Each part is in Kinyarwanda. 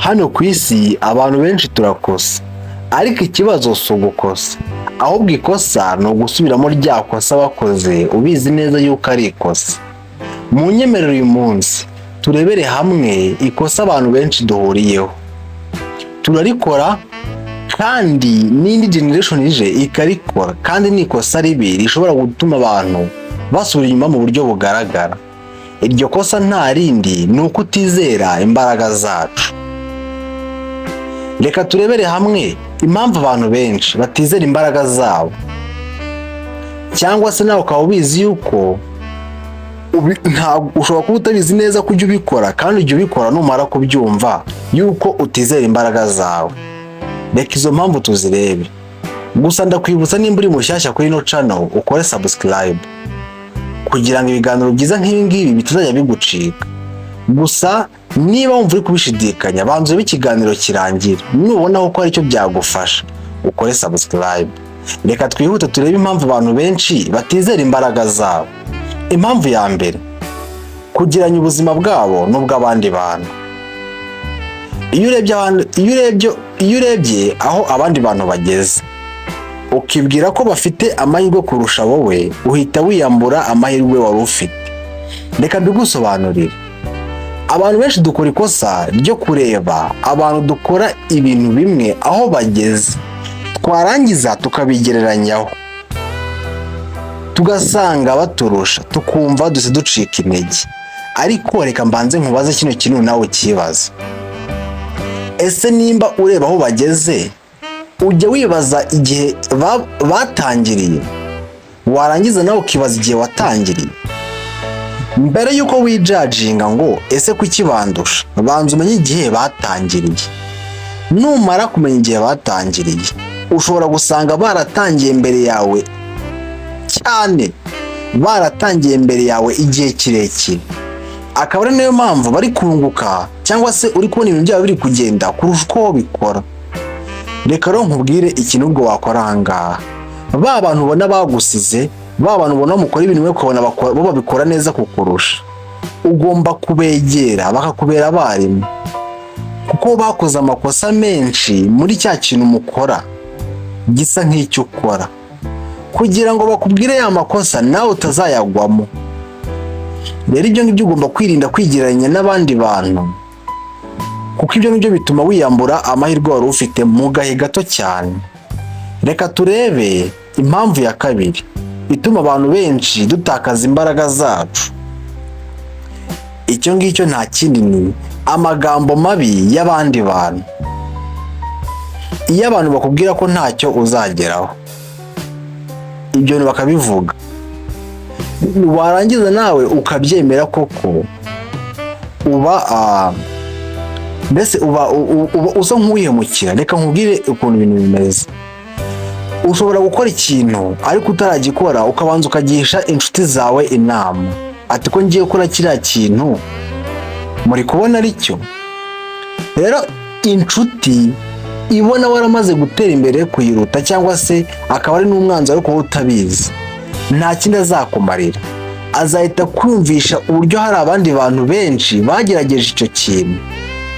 Hano ku isi abantu benshi turakosa, ariko ikibazo si ugukosa, ahubwo ikosa ni ugusubiramo rya kosa wakoze ubizi neza yuko ari ikosa. Mu nyemerero, uyu munsi turebere hamwe ikosa abantu benshi duhuriyeho, turarikora kandi n'indi generation ije ikarikora, kandi ni ikosa ribi rishobora gutuma abantu basubira inyuma mu buryo bugaragara. Iryo kosa nta rindi, ni ukutizera imbaraga zacu. Reka turebere hamwe impamvu abantu benshi batizera imbaraga zabo, cyangwa se nawe ukaba ubizi yuko ntabwo ushobora kuba utabizi neza ko ujya ubikora, kandi ujya ubikora. Numara kubyumva yuko utizera imbaraga zawe, reka izo mpamvu tuzirebe. Gusa ndakwibutsa, nimba uri mushyashya kuri ino channel, ukore subscribe kugira ngo ibiganiro byiza nk'ibi ngibi bitazajya bigucika. Gusa niba wumva uri kubishidikanya, banza urebe ikiganiro kirangira, nubona ko hari icyo byagufasha ukore subscribe. Reka twihute turebe impamvu abantu benshi batizera imbaraga zabo. Impamvu ya mbere: kugereranya ubuzima bwabo n'ubw'abandi bantu. Iyo urebye aho abandi bantu bageze, ukibwira ko bafite amahirwe kurusha wowe, uhita wiyambura amahirwe wari ufite. Reka mbigusobanurire. Abantu benshi dukora ikosa ryo kureba abantu dukora ibintu bimwe aho bageze, twarangiza tukabigereranyaho, tugasanga baturusha, tukumva duse ducika intege. Ariko reka mbanze nkubaze kino kintu, nawe ukibaza: ese nimba ureba aho bageze, ujya wibaza igihe batangiriye? Warangiza nawe ukibaza igihe watangiriye? Mbere y'uko wijudginga ngo ese kuki bandusha, banza umenye igihe batangiriye. Numara kumenya igihe batangiriye, ushobora gusanga baratangiye mbere yawe cyane, baratangiye mbere yawe igihe kirekire, akaba ari nayo mpamvu bari kunguka, cyangwa se uri kubona ibintu byabo biri kugenda kurusha uko bikora. Reka rero nkubwire ikintu ubwo wakora aha ngaha. Ba bantu ubona bagusize, ba bantu ubona mukora ibintu bimwe, ukabona bo babikora neza kukurusha, ugomba kubegera bakakubera abarimu, kuko bakoze amakosa menshi muri cya kintu mukora gisa nk'icyo ukora, kugira ngo bakubwire ya makosa nawe utazayagwamo. Rero ibyo ngibyo ugomba kwirinda kwigereranya n'abandi bantu, kuko ibyo ngibyo bituma wiyambura amahirwe wari ufite mu gahe gato cyane. Reka turebe impamvu ya kabiri ituma abantu benshi dutakaza imbaraga zacu. Icyo ngicyo nta kindi, ni amagambo mabi y'abandi bantu. Iyo abantu bakubwira ko ntacyo uzageraho, ibyo bintu bakabivuga, warangiza nawe ukabyemera koko, uba mbese uba usa nk'uwihemukira. Reka nkubwire ukuntu ibintu bimeze. Ushobora gukora ikintu, ariko utaragikora ukabanza ukagisha inshuti zawe inama, ati: "Ko ngiye gukora kiriya kintu, muri kubona ari cyo?" Rero inshuti ibona waramaze gutera imbere kuyiruta, cyangwa se akaba ari n'umwanzi ariko wowe utabizi, nta kindi azakumarira, azahita kumvisha uburyo hari abandi bantu benshi bagerageje icyo kintu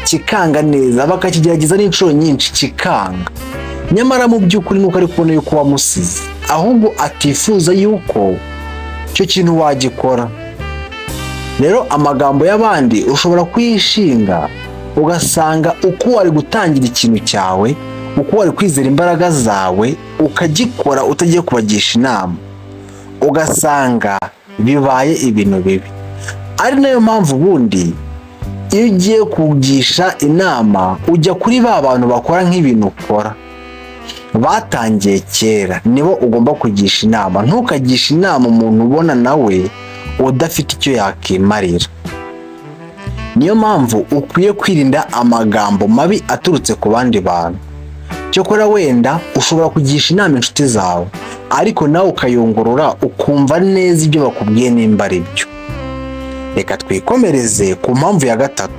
kikanga neza, bakakigerageza n'inshuro nyinshi kikanga. Nyamara mu by'ukuri nuko ari kubona yuko wamusize, ahubwo atifuza yuko icyo kintu wagikora. Rero amagambo y'abandi ushobora kuyishinga, ugasanga uko wari gutangira ikintu cyawe, uko wari kwizera imbaraga zawe ukagikora utagiye kubagisha inama, ugasanga bibaye ibintu bibi. Ari nayo mpamvu ubundi iyo ugiye kugisha inama, ujya kuri ba bantu bakora nk'ibintu ukora, batangiye kera, nibo ugomba kugisha inama. Ntukagishe inama umuntu ubona nawe udafite icyo yakimarira. Niyo mpamvu ukwiye kwirinda amagambo mabi aturutse ku bandi bantu. Cyokora wenda ushobora kugisha inama inshuti zawe, ariko nawe ukayungurura, ukumva neza ibyo bakubwiye nimba ari byo. Reka twikomereze ku mpamvu ya gatatu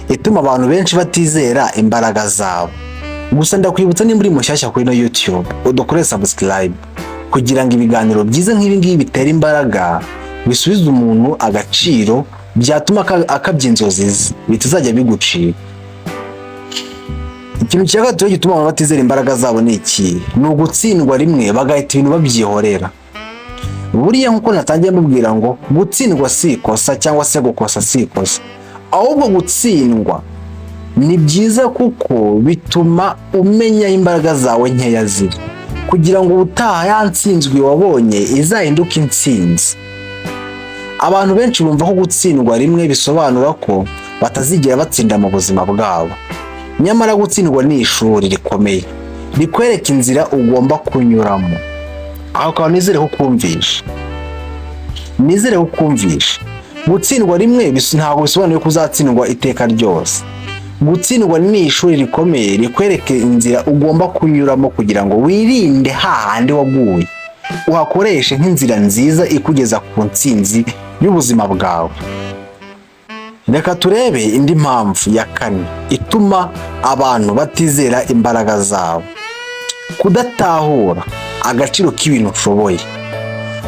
ituma abantu benshi batizera imbaraga zabo. Gusa ndakwibutsa, nimba uri mushyashya kuri ino YouTube, udukore subscribe kugira ngo ibiganiro byiza nk'ibi ngibi bitera imbaraga, bisubiza umuntu agaciro, byatuma akabya inzozi ze, bitazajya bigucika. Ikintu cya gatatu gituma abantu batizera imbaraga zabo ni iki? Ni ugutsindwa rimwe bagahita ibintu babyihorera. Buriya nk'uko natangiye mbabwira ngo gutsindwa si ikosa, cyangwa se gukosa si ikosa, ahubwo gutsindwa ni byiza kuko bituma umenya aho imbaraga zawe nkeya ziri, kugira ngo ubutaha ya ntsinzwi wabonye izahinduke intsinzi. Abantu benshi bumva ko gutsindwa rimwe bisobanura ko batazigera batsinda mu buzima bwabo. Nyamara gutsindwa ni ishuri rikomeye rikwereka inzira ugomba kunyuramo. Aho ukaba nizere ko kumvisha. Gutsindwa rimwe ntabwo bisobanuye ko uzatsindwa iteka ryose. Gutsindwa ni ishuri rikomeye rikwereka inzira ugomba kunyuramo kugira ngo wirinde hahandi waguye, uhakoreshe nk'inzira nziza ikugeza ku ntsinzi y'ubuzima bwawe. Reka turebe indi mpamvu ya kane ituma abantu batizera imbaraga zabo: kudatahura agaciro k'ibintu ushoboye.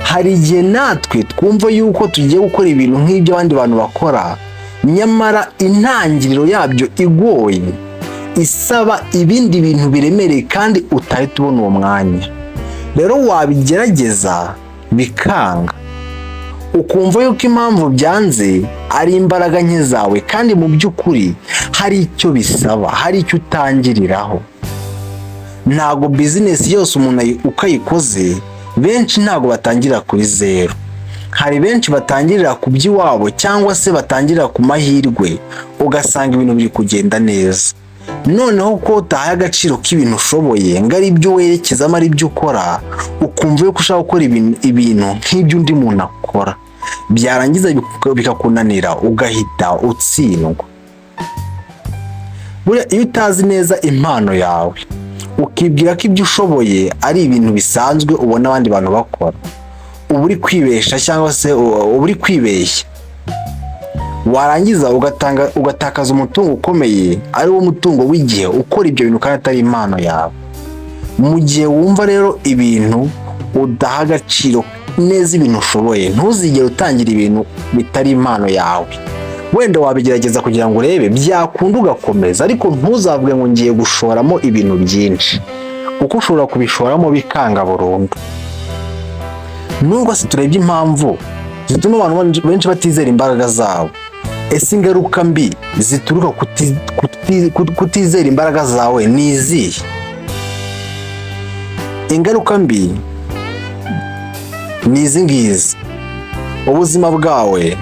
Hari igihe natwe twumva yuko tugiye gukora ibintu nk'ibyo abandi bantu bakora, nyamara intangiriro yabyo igoye, isaba ibindi bintu biremereye kandi utahita ubona uwo mwanya. Rero wabigerageza bikanga, ukumva yuko impamvu byanze ari imbaraga nke zawe, kandi mu by'ukuri hari icyo bisaba, hari icyo utangiriraho. Ntabwo bizinesi yose umuntu uko ayikoze, benshi ntabwo batangirira kuri zeru. Hari benshi batangirira ku by'iwabo cyangwa se batangirira ku mahirwe, ugasanga ibintu biri kugenda neza. Noneho ko utahaye agaciro k'ibintu ushoboye ngo ari byo werekezamo, ari byo ukora, ukumva yuko ushaka gukora ibintu nk'ibyo undi muntu akora, byarangiza bikakunanira, ugahita utsindwa. Buriya iyo utazi neza impano yawe, ukibwira ko ibyo ushoboye ari ibintu bisanzwe ubona abandi bantu bakora, uba uri kwibesha cyangwa se uba uri kwibeshya. Warangiza ugatanga, ugatakaza umutungo ukomeye, ari wo mutungo w'igihe, ukora ibyo bintu kandi atari impano yawe. Mu gihe wumva rero ibintu udaha agaciro neza ibintu ushoboye, ntuzigere utangira ibintu bitari impano yawe. Wenda wabigerageza kugira ngo urebe, byakunda ugakomeza, ariko ntuzavuge ngo ngiye gushoramo ibintu byinshi, kuko ushobora kubishoramo bikanga burundu. Nubwo se turebye impamvu zituma abantu benshi batizera imbaraga zabo, ese ingaruka mbi zituruka kutizera imbaraga zawe ni izihe? Ingaruka mbi ni izi ngizi: ubuzima bwawe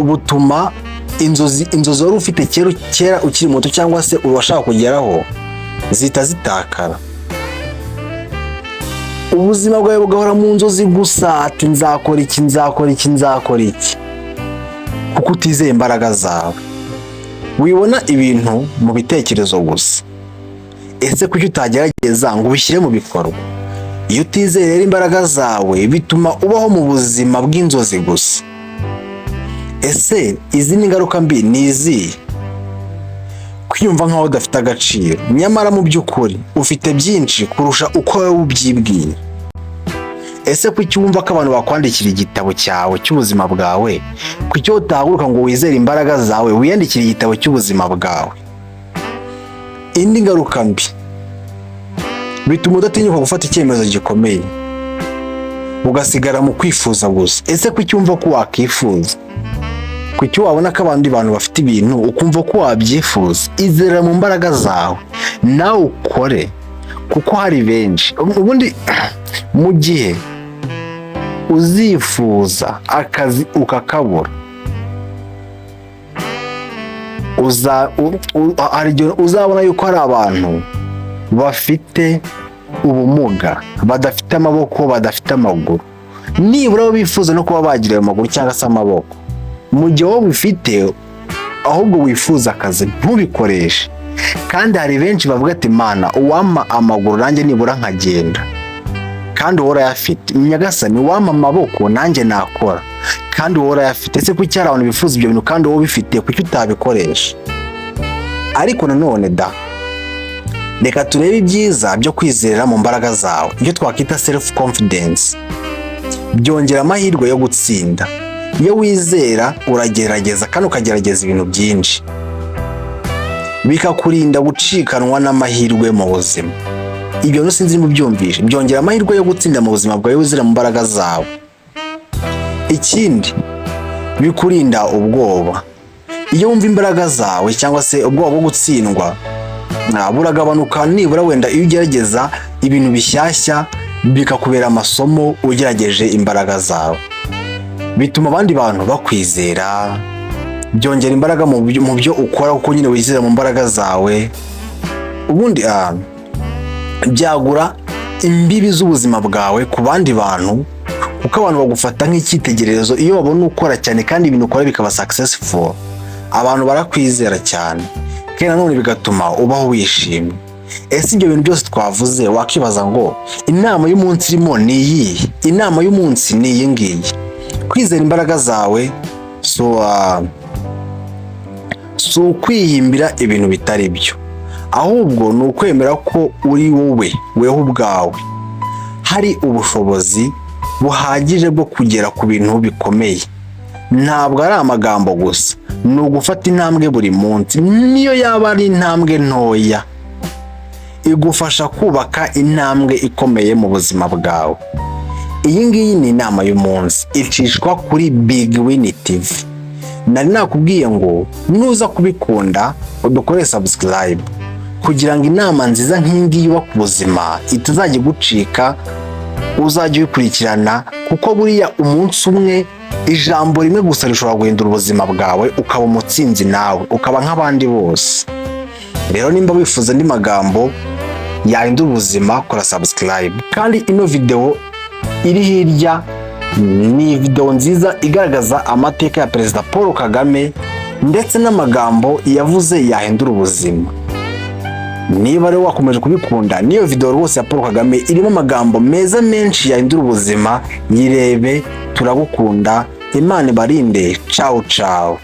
butuma inzozi wari ufite kera kera ukiri muto cyangwa se ubashaka kugeraho zihita zitakara. Ubuzima bwawe bugahora mu nzozi gusa, ati nzakora iki, nzakora iki, nzakora iki, kuko utizeye imbaraga zawe. Wibona ibintu mu bitekerezo gusa. Ese kuki utagerageza ngo ubishyire mu bikorwa? Iyo utizeye rero imbaraga zawe, bituma ubaho mu buzima bw'inzozi gusa. Ese izindi ngaruka mbi ni izihe? Kwiyumva nk'aho udafite agaciro, nyamara mu by'ukuri ufite byinshi kurusha uko wowe ubyibwira. Ese kuki wumva ko abantu bakwandikira igitabo cyawe cy'ubuzima bwawe? Kuki utahaguruka ngo wizere imbaraga zawe, wiyandikire igitabo cy'ubuzima bwawe? Indi ngaruka mbi, bituma udatinyuka gufata icyemezo gikomeye, ugasigara mu kwifuza gusa. Ese kuki wumva ko wakifuza? Kuki wabona ko abandi bantu bafite ibintu ukumva ko wabyifuza? Izerera mu mbaraga zawe nawe ukore, kuko hari benshi. Ubundi mu gihe uzifuza akazi ukakabura, hari igihe uzabona yuko hari abantu bafite ubumuga, badafite amaboko, badafite amaguru, nibura bo bifuza no kuba bagira ayo maguru cyangwa se amaboko, mu gihe wowe ubifite, ahubwo wifuza akazi ntubikoreshe. Kandi hari benshi bavuga ati: "Mana, uwampa amaguru nanjye nibura nkagenda", kandi wowe urayafite. "Nyagasani, uwampa amaboko nanjye nakora", kandi wowe urayafite. Ese kuki hari abantu bifuza ibyo bintu kandi wowe ubifite? Kuki utabikoresha? Ariko nanone da, reka turebe ibyiza byo kwizera mu mbaraga zawe, ibyo twakwita self confidence. Byongera amahirwe yo gutsinda. Iyo wizera, uragerageza kandi ukagerageza ibintu byinshi. Bikakurinda gucikanwa n'amahirwe mu buzima. Ibyo sinzi niba ubyumvishe. Byongera amahirwe yo gutsinda mu buzima bwawe wizera mu mbaraga zawe. Ikindi, bikurinda ubwoba. Iyo wumva imbaraga zawe, cyangwa se ubwoba bwo gutsindwa buragabanuka nibura wenda iyo ugerageza ibintu bishyashya, bikakubera amasomo ugerageje imbaraga zawe. Bituma abandi bantu bakwizera, byongera imbaraga mu byo ukora, kuko nyine wizera mu mbaraga zawe. Ubundi byagura imbibi z'ubuzima bwawe ku bandi bantu, kuko abantu bagufata nk'icyitegererezo. Iyo babona ukora cyane kandi ibintu ukora bikaba successful, abantu barakwizera cyane, kandi nanone bigatuma ubaho wishimye. Ese ibyo bintu byose twavuze, wakibaza ngo inama y'umunsi irimo ni iyihe? Inama y'umunsi ni iyi ngiyi: kwizera imbaraga zawe si ukwihimbira ibintu bitari byo, ahubwo ni ukwemera ko uri wowe weho ubwawe hari ubushobozi buhagije bwo kugera ku bintu bikomeye. Ntabwo ari amagambo gusa, ni ugufata intambwe buri munsi, niyo yaba ari intambwe ntoya, igufasha kubaka intambwe ikomeye mu buzima bwawe. Iyi ngiyi ni inama y'umunsi icishwa kuri Big Win TV. Nari nakubwiye ngo nuza kubikunda udukore subscribe, kugira ngo inama nziza nk'iyi ngiyi yubaka ubuzima itazajya igucika, uzajya uyikurikirana, kuko buriya umunsi umwe ijambo rimwe gusa rishobora guhindura ubuzima bwawe, ukaba umutsinzi nawe, ukaba nk'abandi bose. Rero nimba wifuza andi magambo yahindura ubuzima, kora subscribe. Kandi ino video iri hirya ni video nziza igaragaza amateka ya Perezida Paul Kagame ndetse n'amagambo yavuze yahindura ubuzima. Niba rero wakomeje kubikunda, niyo video rwose ya Paul Kagame irimo amagambo meza menshi yahindura ubuzima, yirebe. Turagukunda, Imana ibarinde. Ciao ciao.